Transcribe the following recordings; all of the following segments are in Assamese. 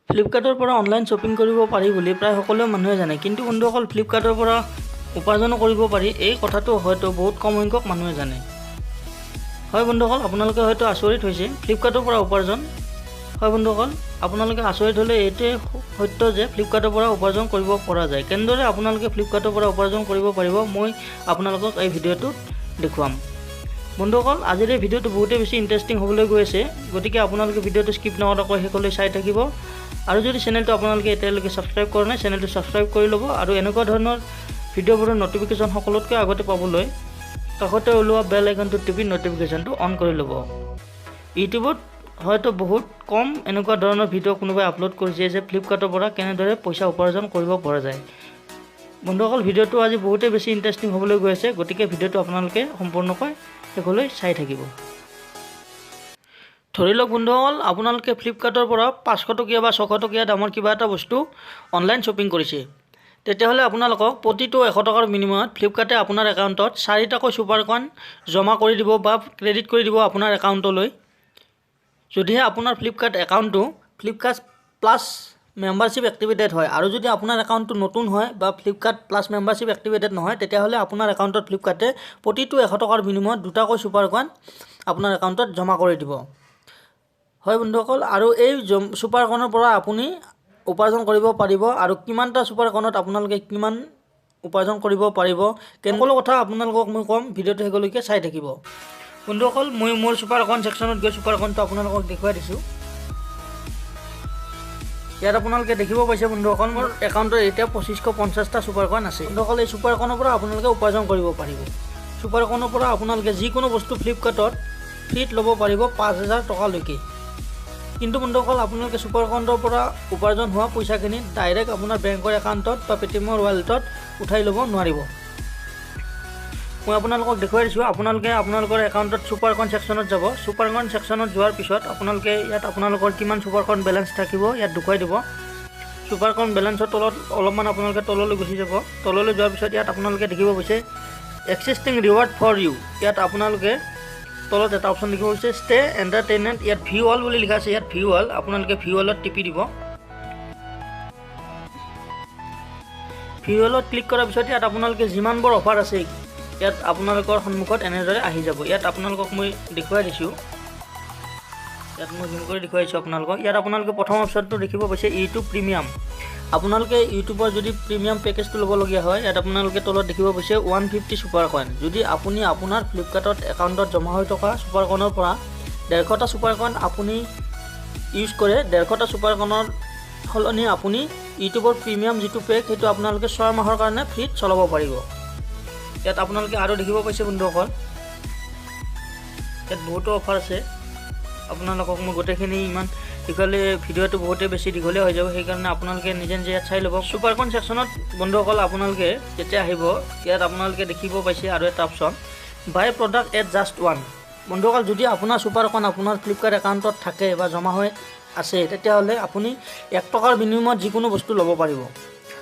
ফ্লিপকাৰ্টৰ পৰা অনলাইন শ্বপিং কৰিব পাৰি বুলি প্ৰায় সকলো মানুহে জানে, কিন্তু বন্ধুসকল ফ্লিপকাৰ্টৰ পৰা উপাৰ্জনো কৰিব পাৰি এই কথাটো হয়তো বহুত কম সংখ্যক মানুহে জানে। হয় বন্ধুসকল, আপোনালোকে হয়তো আচৰিত হৈছে ফ্লিপকাৰ্টৰ পৰা উপাৰ্জন। হয় বন্ধুসকল, আপোনালোকে আচৰিত হ'লে এইটোৱে সত্য যে ফ্লিপকাৰ্টৰ পৰা উপাৰ্জন কৰিব পৰা যায়। কেনেদৰে আপোনালোকে ফ্লিপকাৰ্টৰ পৰা উপাৰ্জন কৰিব পাৰিব মই আপোনালোকক এই ভিডিঅ'টোত দেখুৱাম। বন্ধুসকল, আজিৰ এই ভিডিঅ'টো বহুতেই বেছি ইণ্টাৰেষ্টিং হ'বলৈ গৈ আছে, গতিকে আপোনালোকে ভিডিঅ'টো স্কিপ নকৰাকৈ শেষলৈ চাই থাকিব। আৰু যদি চেনেলটো আপোনালোকে এতিয়ালৈকে ছাবস্ক্ৰাইব কৰা নাই, চেনেলটো ছাবস্ক্ৰাইব কৰি ল'ব আৰু এনেকুৱা ধৰণৰ ভিডিঅ'বোৰৰ ন'টিফিকেশ্যন সকলোতকৈ আগতে পাবলৈ কাষতে ওলোৱা বেল আইকনটো টিপি ন'টিফিকেশ্যনটো অন কৰি ল'ব। ইউটিউবত হয়তো বহুত কম এনেকুৱা ধৰণৰ ভিডিঅ' কোনোবাই আপলোড কৰিছে যে ফ্লিপকাৰ্টৰ পৰা কেনেদৰে পইচা উপাৰ্জন কৰিব পৰা যায়। বন্ধুসকল, ভিডিঅ'টো আজি বহুতেই বেছি ইণ্টাৰেষ্টিং হ'বলৈ গৈ আছে, গতিকে ভিডিঅ'টো আপোনালোকে সম্পূৰ্ণকৈ শেষলৈ চাই থাকিব। ধৰি লওক বন্ধুসকল, আপোনালোকে ফ্লিপকাৰ্টৰ পৰা 500 টকীয়া বা 600 টকীয়া দামৰ কিবা এটা বস্তু অনলাইন শ্বপিং কৰিছে, তেতিয়াহ'লে আপোনালোকক প্ৰতিটো 100 টকাৰ বিনিময়ত ফ্লিপকাৰ্টে আপোনাৰ একাউণ্টত 4টাকৈ ছুপাৰ কইন জমা কৰি দিব বা ক্ৰেডিট কৰি দিব আপোনাৰ একাউণ্টলৈ। যদিহে আপোনাৰ ফ্লিপকাৰ্ট একাউণ্টটো ফ্লিপকাৰ্ট প্লাছ মেম্বাৰশ্বিপ এক্টিভেটেড হয় আৰু যদি আপোনাৰ একাউণ্টটো নতুন হয় বা ফ্লিপকাৰ্ট প্লাছ মেম্বাৰশ্বিপ এক্টিভেটেড নহয়, তেতিয়াহ'লে আপোনাৰ একাউণ্টত ফ্লিপকাৰ্টে প্ৰতিটো 100 টকাৰ বিনিময়ত 2টাকৈ ছুপাৰ কইন আপোনাৰ একাউণ্টত জমা কৰি দিব। হয় বন্ধুসকল, আৰু এই ছুপাৰ কইনৰ পৰা আপুনি উপাৰ্জন কৰিব পাৰিব আৰু কিমানটা ছুপাৰ কইনত আপোনালোকে কিমান উপাৰ্জন কৰিব পাৰিব সকলো কথা আপোনালোকক মই ক'ম, ভিডিঅ'টো শেষলৈকে চাই থাকিব। বন্ধুসকল, মই মোৰ ছুপাৰ কইন ছেকশ্যনত গৈ ছুপাৰ কইনটো আপোনালোকক দেখুৱাই দিছোঁ। ইয়াত আপোনালোকে দেখিব পাইছে বন্ধুসকল, মোৰ একাউণ্টত এতিয়া 2550টা ছুপাৰ কইন আছে। বন্ধুসকল, এই ছুপাৰ কইনৰ পৰা আপোনালোকে উপাৰ্জন কৰিব পাৰিব। ছুপাৰ কইনৰ পৰা আপোনালোকে যিকোনো বস্তু ফ্লিপকাৰ্টত ফ্ৰীত ল'ব পাৰিব 5000 টকালৈকে। কিন্তু বন্ধুসকল, আপোনালোকে ছুপাৰ কইনৰ পৰা উপাৰ্জন হোৱা পইচাখিনি ডাইৰেক্ট আপোনাৰ বেংকৰ একাউণ্টত বা পে'টিএমৰ ৱালেটত উঠাই ল'ব নোৱাৰিব। মই আপোনালোকক দেখুৱাই দিছোঁ, আপোনালোকে আপোনালোকৰ একাউণ্টত ছুপাৰ কইন ছেকশ্যনত যাব। ছুপাৰ কইন ছেকশ্যনত যোৱাৰ পিছত আপোনালোকে ইয়াত আপোনালোকৰ কিমান ছুপাৰ কইন বেলেঞ্চ থাকিব ইয়াত দেখুৱাই দিব। ছুপাৰ কইন বেলেঞ্চৰ তলত অলপমান আপোনালোকে তললৈ গুচি যাব। তললৈ যোৱাৰ পিছত ইয়াত আপোনালোকে দেখিব পাইছে এক্সিষ্টিং ৰিৱাৰ্ড ফৰ ইউ। ইয়াত আপোনালোকে তলত এটা অপশ্যন দেখিব পাইছে ষ্টে এণ্টাৰটেইনমেণ্ট, ইয়াত ভিউ অল বুলি লিখা আছে। ইয়াত ভিউ অল, আপোনালোকে ভিউ অলত টিপি দিব। ভিউ অলত ক্লিক কৰাৰ পিছত ইয়াত আপোনালোকে যিমানবোৰ অফাৰ আছে ইয়াত আপোনালোকৰ সন্মুখত এনেদৰে আহি যাব। ইয়াত আপোনালোকক মই দেখুৱাই দিছোঁ, ইয়াত মই জুম কৰি দেখুৱাই দিছোঁ আপোনালোকক। ইয়াত আপোনালোকে প্ৰথম অপশ্যনটো দেখিব পাইছে ইউটিউব প্ৰিমিয়াম। আপোনালোকে ইউটিউবৰ যদি প্ৰিমিয়াম পেকেজটো ল'বলগীয়া হয়, ইয়াত আপোনালোকে তলত দেখিব পাইছে 150 ছুপাৰ কইন। যদি আপুনি আপোনাৰ ফ্লিপকাৰ্টত একাউণ্টত জমা হৈ থকা ছুপাৰ কইনৰ পৰা 150টা ছুপাৰ কইন আপুনি ইউজ কৰে, 150টা ছুপাৰ কইনৰ সলনি আপুনি ইউটিউবৰ প্ৰিমিয়াম যিটো পেক সেইটো আপোনালোকে 6 মাহৰ কাৰণে ফ্ৰীত চলাব পাৰিব। ইয়াত আপোনালোকে আৰু দেখিব পাইছে বন্ধুসকল, ইয়াত বহুতো অফাৰ আছে। আপোনালোকক মই গোটেইখিনি ইমান দীঘলে ভিডিঅ'টো বহুতেই বেছি দীঘলীয়া হৈ যাব, সেইকাৰণে আপোনালোকে নিজে নিজে ইয়াত চাই ল'ব। ছুপাৰ কইন ছেকশ্যনত বন্ধুসকল আপোনালোকে যেতিয়া আহিব, ইয়াত আপোনালোকে দেখিব পাইছে আৰু এটা option buy product at just one. বন্ধুসকল, যদি আপোনাৰ ছুপাৰ কইন আপোনাৰ ফ্লিপকাৰ্ট একাউণ্টত থাকে বা জমা হৈ আছে, তেতিয়াহ'লে আপুনি 1 টকাৰ বিনিময়ত যিকোনো বস্তু ল'ব পাৰিব।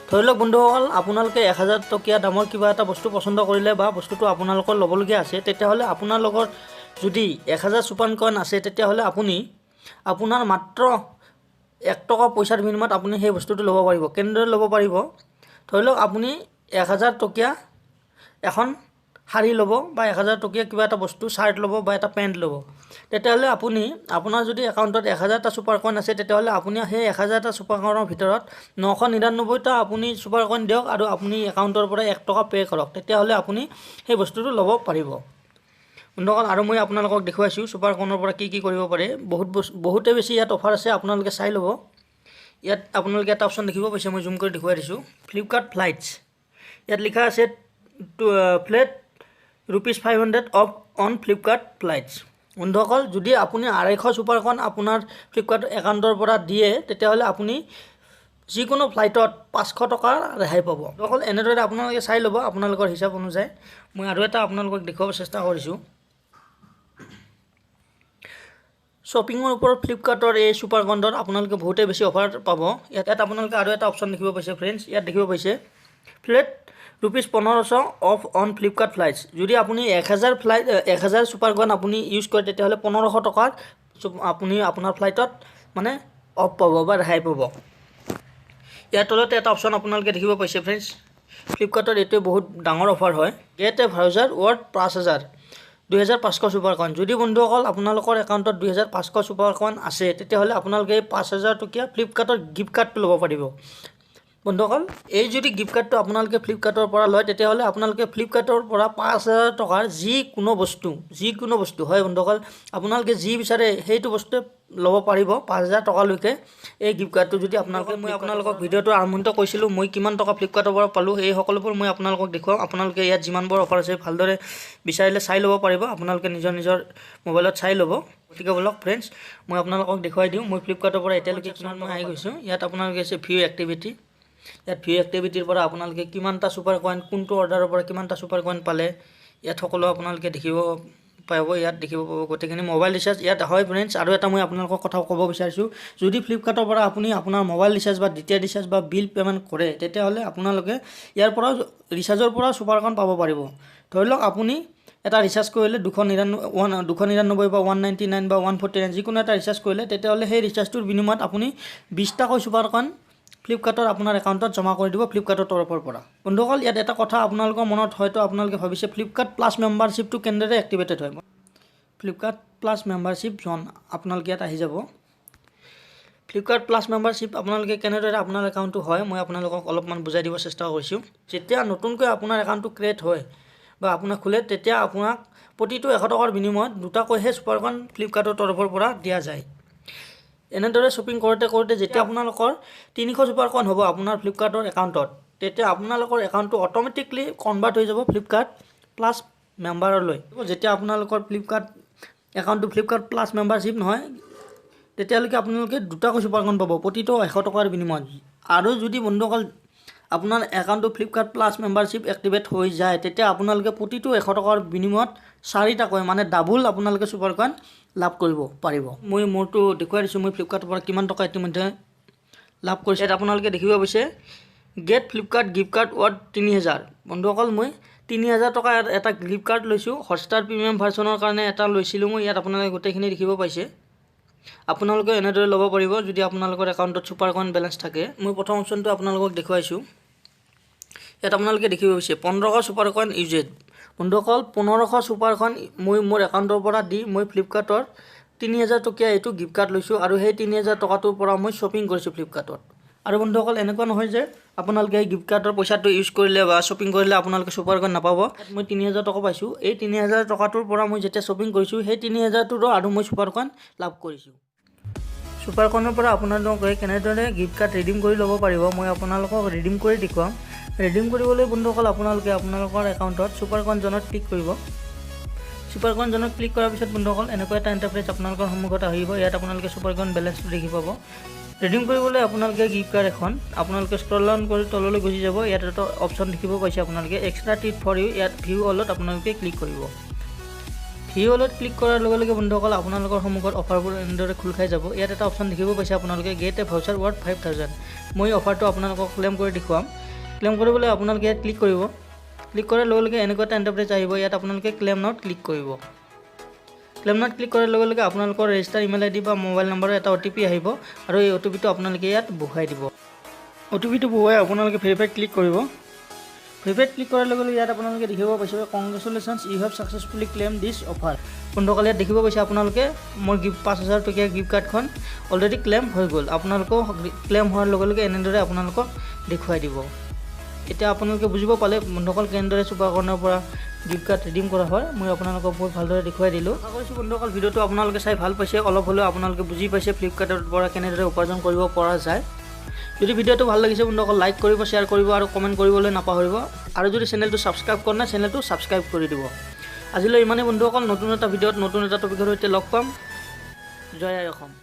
ধৰি লওক বন্ধুসকল, আপোনালোকে 1000 টকীয়া দামৰ কিবা এটা বস্তু পচন্দ কৰিলে বা বস্তুটো আপোনালোকৰ ল'বলগীয়া আছে, তেতিয়াহ'লে আপোনাৰ লগত যদি 1000 ছুপাৰ কইন আছে, তেতিয়াহ'লে আপুনি আপোনাৰ মাত্ৰ 1 টকা পইচাৰ বিনিময়ত আপুনি সেই বস্তুটো ল'ব পাৰিব। কেনেদৰে ল'ব পাৰিব? ধৰি লওক আপুনি 1000 টকীয়া এখন শাৰী ল'ব বা 1000 টকীয়া কিবা এটা বস্তু চাৰ্ট ল'ব বা এটা পেণ্ট ল'ব, তেতিয়াহ'লে আপুনি আপোনাৰ যদি একাউণ্টত 1000টা ছুপাৰ কইন আছে, তেতিয়াহ'লে আপুনি সেই 1000টা ছুপাৰ কইনৰ ভিতৰত 999টা আপুনি ছুপাৰ কইন দিয়ক আৰু আপুনি একাউণ্টৰ পৰা 1 টকা পে' কৰক, তেতিয়াহ'লে আপুনি সেই বস্তুটো ল'ব পাৰিব। বন্ধুসকল, আৰু মই আপোনালোকক দেখুৱাইছোঁ ছুপাৰ কইনৰ পৰা কি কি কৰিব পাৰে। বহুতেই বেছি ইয়াত অফাৰ আছে, আপোনালোকে চাই ল'ব। ইয়াত আপোনালোকে এটা অপশ্যন দেখিব পাইছে, মই জুম কৰি দেখুৱাই দিছোঁ, ফ্লিপকাৰ্ট ফ্লাইটছ। ইয়াত লিখা আছে flat ₹500 off on Flipkart flights. বন্ধুসকল, যদি আপুনি 250 ছুপাৰ কইন আপোনাৰ ফ্লিপকাৰ্ট একাউণ্টৰ পৰা দিয়ে, তেতিয়াহ'লে আপুনি যিকোনো ফ্লাইটত 500 টকাৰ ৰেহাই পাব। বন্ধুসকল, এনেদৰে আপোনালোকে চাই ল'ব আপোনালোকৰ হিচাপ অনুযায়ী। মই আৰু এটা আপোনালোকক দেখুৱাব চেষ্টা কৰিছোঁ। শ্বপিঙৰ ওপৰত ফ্লিপকাৰ্টৰ এই ছুপাৰ কইনত আপোনালোকে বহুতেই বেছি অফাৰ পাব। ইয়াত আপোনালোকে আৰু এটা অপশ্যন দেখিব পাইছে ফ্ৰেণ্ডছ, ইয়াত দেখিব পাইছে flat ₹1500 off on Flipkart flights. যদি আপুনি 1000 ফ্লাইট 1000 ছুপাৰ কইন আপুনি ইউজ কৰে, তেতিয়াহ'লে 1500 টকাৰ আপুনি আপোনাৰ ফ্লাইটত মানে অফ পাব বা ৰেহাই পাব। ইয়াৰ তলতে এটা অপশ্যন আপোনালোকে দেখিব পাইছে ফ্ৰেণ্ডছ, ফ্লিপকাৰ্টৰ এইটোৱে বহুত ডাঙৰ অফাৰ হয়, গেট এ ভাউচাৰ ৱৰ্থ 5000, 2500 ছুপাৰ কইন। যদি বন্ধুসকল আপোনালোকৰ একাউণ্টত 2500 ছুপাৰ কইন আছে, তেতিয়াহ'লে আপোনালোকে এই 5000 টকীয়া ফ্লিপকাৰ্টৰ গিফ্ট কাৰ্ডটো ল'ব পাৰিব। বন্ধুসকল, এই যদি গিফ্ট কাৰ্ডটো আপোনালোকে ফ্লিপকাৰ্টৰ পৰা লয়, তেতিয়াহ'লে আপোনালোকে ফ্লিপকাৰ্টৰ পৰা 5000 টকাৰ যিকোনো বস্তু হয় বন্ধুসকল, আপোনালোকে যি বিচাৰে সেইটো বস্তুৱে ল'ব পাৰিব 5000 টকালৈকে এই গিফ্ট কাৰ্ডটো। যদি আপোনালোকে, মই আপোনালোকক ভিডিঅ'টো আৰম্ভণিতে কৈছিলোঁ মই কিমান টকা ফ্লিপকাৰ্টৰ পৰা পালোঁ, এই সকলোবোৰ মই আপোনালোকক দেখুৱাম। আপোনালোকে ইয়াত যিমানবোৰ অফাৰ আছে ভালদৰে বিচাৰিলে চাই ল'ব পাৰিব, আপোনালোকে নিজৰ নিজৰ মোবাইলত চাই ল'ব। গতিকে ব'লক ফ্ৰেণ্ডছ, মই আপোনালোকক দেখুৱাই দিওঁ মই ফ্লিপকাৰ্টৰ পৰা এতিয়ালৈকে কিমান মই আহি গৈছোঁ। ইয়াত আপোনালোকে আছে ভিউ এক্টিভিটি, ইয়াত ভিউ এক্টিভিটিৰ পৰা আপোনালোকে কিমানটা ছুপাৰ কইন, কোনটো অৰ্ডাৰৰ পৰা কিমানটা ছুপাৰ কইন পালে, ইয়াত সকলো আপোনালোকে দেখিব পাব, ইয়াত দেখিব পাব গোটেইখিনি। মোবাইল ৰিচাৰ্জ ইয়াত হয় ফ্ৰেণ্ডছ। আৰু এটা মই আপোনালোকক কথা ক'ব বিচাৰিছোঁ, যদি ফ্লিপকাৰ্টৰ পৰা আপুনি আপোনাৰ মোবাইল ৰিচাৰ্জ বা দ্বিতীয় ৰিচাৰ্জ বা বিল পে'মেণ্ট কৰে, তেতিয়াহ'লে আপোনালোকে ইয়াৰ পৰা ৰিচাৰ্জৰ পৰা ছুপাৰ কইন পাব পাৰিব। ধৰি লওক আপুনি এটা ৰিচাৰ্জ কৰিলে 299 বা 199 বা 149, যিকোনো এটা ৰিচাৰ্জ কৰিলে, তেতিয়াহ'লে সেই ৰিচাৰ্জটোৰ বিনিময়ত আপুনি 20টাকৈ ছুপাৰ কইন ফ্লিপকাৰ্টৰ আপোনাৰ একাউণ্টত জমা কৰি দিব ফ্লিপকাৰ্টৰ তৰফৰ পৰা। বন্ধুসকল, ইয়াত এটা কথা আপোনালোকৰ মনত হয়তো আপোনালোকে ভাবিছে, ফ্লিপকাৰ্ট প্লাছ মেম্বাৰশ্বিপটো কেনেদৰে এক্টিভেটেড হয়। ফ্লিপকাৰ্ট প্লাছ মেম্বাৰশ্বিপ জন আপোনালোকে ইয়াত আহি যাব। ফ্লিপকাৰ্ট প্লাছ মেম্বাৰশ্বিপ আপোনালোকে কেনেদৰে আপোনাৰ একাউণ্টটো হয়, মই আপোনালোকক অলপমান বুজাই দিব চেষ্টা কৰিছোঁ। যেতিয়া নতুনকৈ আপোনাৰ একাউণ্টটো ক্ৰিয়েট হয় বা আপোনাক খোলে, তেতিয়া আপোনাক প্ৰতিটো 100 টকাৰ বিনিময়ত দুটাকৈহে ছুপাৰ কইন ফ্লিপকাৰ্টৰ তৰফৰ পৰা দিয়া যায়। এনেদৰে শ্বপিং কৰোঁতে কৰোঁতে যেতিয়া আপোনালোকৰ 300 ছুপাৰ কইন হ'ব আপোনাৰ ফ্লিপকাৰ্টৰ একাউণ্টত, তেতিয়া আপোনালোকৰ একাউণ্টটো অট'মেটিকলি কনভাৰ্ট হৈ যাব ফ্লিপকাৰ্ট প্লাছ মেম্বাৰলৈ। যেতিয়া আপোনালোকৰ ফ্লিপকাৰ্ট একাউণ্টটো ফ্লিপকাৰ্ট প্লাছ মেম্বাৰশ্বিপ নহয়, তেতিয়ালৈকে আপোনালোকে দুটাকৈ ছুপাৰ কইন পাব প্ৰতিটো 100 টকাৰ বিনিময়ত। আৰু যদি বন্ধুসকল আপোনাৰ একাউণ্টটো ফ্লিপকাৰ্ট প্লাছ মেম্বাৰশ্বিপ এক্টিভেট হৈ যায়, তেতিয়া আপোনালোকে প্ৰতিটো 100 টকাৰ বিনিময়ত চাৰিটাকৈ মানে ডাবুল আপোনালোকে ছুপাৰ কইন লাভ কৰিব পাৰিব। মই মোৰটো দেখুৱাই দিছোঁ, মই ফ্লিপকাৰ্টৰ পৰা কিমান টকা ইতিমধ্যে লাভ কৰিছোঁ। ইয়াত আপোনালোকে দেখিব পাইছে get Flipkart gift card worth 3000। বন্ধুসকল, মই 3000 টকা এটা গিফ্ট কাৰ্ড লৈছোঁ, হটষ্টাৰ প্ৰিমিয়াম ভাৰ্চনৰ কাৰণে এটা লৈছিলোঁ মই। ইয়াত আপোনালোকে গোটেইখিনি দেখিব পাইছে। আপোনালোকে এনেদৰে ল'ব পাৰিব যদি আপোনালোকৰ একাউণ্টত ছুপাৰ কইন বেলেঞ্চ থাকে। মই প্ৰথম অপশ্যনটো আপোনালোকক দেখুৱাইছোঁ। ইয়াত আপোনালোকে দেখিব পাইছে 1500 ছুপাৰ কইন ইউজেড। বন্ধুসকল, 1500 ছুপাৰ কইন মই মোৰ একাউণ্টৰ পৰা দি মই ফ্লিপকাৰ্টৰ 3000 টকীয়া এইটো গিফ্ট কাৰ্ড লৈছোঁ আৰু সেই 3000 টকাটোৰ পৰা মই শ্বপিং কৰিছোঁ ফ্লিপকাৰ্টত। আৰু বন্ধুসকল, এনেকুৱা নহয় যে আপোনালোকে এই গিফ্ট কাৰ্ডৰ পইচাটো ইউজ কৰিলে বা শ্বপিং কৰিলে আপোনালোকে ছুপাৰ কইন নাপাব। মই 3000 টকা পাইছোঁ, এই 3000 টকাটোৰ পৰা মই যেতিয়া শ্বপিং কৰিছোঁ, সেই 3000টোৰো আৰু মই ছুপাৰ কইন লাভ কৰিছোঁ। ছুপাৰ কইনৰ পৰা আপোনালোকে কেনেদৰে গিফ্ট কাৰ্ড ৰিডিম কৰি ল'ব পাৰিব, মই আপোনালোকক ৰিডিম কৰি দেখুৱাম। ৰিডিম কৰিবলৈ বন্ধুসকল, আপোনালোকে আপোনালোকৰ একাউণ্টত ছুপাৰ কইন জনত ক্লিক কৰিব। ছুপাৰ কইন জনত ক্লিক কৰাৰ পিছত বন্ধুসকল, এনেকুৱা এটা ইণ্টাৰফেচ আপোনালোকৰ সন্মুখত আহিব। ইয়াত আপোনালোকে ছুপাৰ কইন বেলেঞ্চটো দেখি পাব। ৰিডিম কৰিবলৈ আপোনালোকে গিফ্ট কাৰ্ড এখন আপোনালোকে স্ক্ৰল ডাউন কৰি তললৈ গুচি যাব। ইয়াত এটা অপশ্যন দেখিব পাইছে আপোনালোকে, এক্সট্ৰা ট্ৰিট ফৰ ইউ। ইয়াত ভিউ অলত আপোনালোকে ক্লিক কৰিব। ভিউ অলত ক্লিক কৰাৰ লগে লগে বন্ধুসকল, আপোনালোকৰ সন্মুখত অফাৰবোৰ এনেদৰে খোল খাই যাব। ইয়াত এটা অপশ্যন দেখিব পাইছে আপোনালোকে, গেট এ ভাউচাৰ ৱৰ্থ 5000। মই অফাৰটো আপোনালোকক ক্লেইম কৰি দেখুৱাম। ক্লেইম কৰিবলৈ আপোনালোকে ইয়াত ক্লিক কৰিব। ক্লিক কৰাৰ লগে লগে এনেকুৱা এটা ইণ্টাৰফেচ আহিব। ইয়াত আপোনালোকে ক্লেইম নাওত ক্লিক কৰিব। ক্লেইম নাওত ক্লিক কৰাৰ লগে লগে আপোনালোকৰ ৰেজিষ্টাৰ ইমেইল আই ডি বা মোবাইল নম্বৰৰ এটা অ' টি পি আহিব আৰু এই অ' টি পিটো আপোনালোকে ইয়াত বহুৱাই দিব। অ' টি পিটো বহুৱাই আপোনালোকে ভেৰিফাইত ক্লিক কৰিব। ভেৰিফাইত ক্লিক কৰাৰ লগে লগে ইয়াত আপোনালোকে দেখিব পাইছে, "Congratulations, you have successfully claim this offer." বন্ধুসকল, ইয়াত দেখিব পাইছে আপোনালোকে মোৰ গিফ্ট 5000 টকীয়া গিফ্ট কাৰ্ডখন অলৰেডি ক্লেইম হৈ গ'ল। আপোনালোকেও ক্লেইম হোৱাৰ লগে লগে এনেদৰে আপোনালোকক দেখুৱাই দিব। এতিয়া আপোনালোকে বুজিব পালে বন্ধুসকল, কেনেদৰে ছুপাৰ কইনৰ পৰা গিফ্ট কাৰ্ড ৰিডিম কৰা হয়। মই আপোনালোকক বহুত ভালদৰে দেখুৱাই দিলোঁ। আশা কৰিছোঁ বন্ধুসকল, ভিডিঅ'টো আপোনালোকে চাই ভাল পাইছে, অলপ হ'লেও আপোনালোকে বুজি পাইছে ফ্লিপকাৰ্টৰ পৰা কেনেদৰে উপাৰ্জন কৰিব পৰা যায়। যদি ভিডিঅ'টো ভাল লাগিছে বন্ধুসকল, লাইক কৰিব, শ্বেয়াৰ কৰিব আৰু কমেণ্ট কৰিবলৈ নাপাহৰিব। আৰু যদি চেনেলটো ছাবস্ক্ৰাইব কৰা নাই, চেনেলটো ছাবস্ক্ৰাইব কৰি দিব। আজিলৈ ইমানেই বন্ধুসকল, নতুন এটা ভিডিঅ'ত নতুন এটা টপিকৰ সৈতে লগ পাম। জয় আই অসম।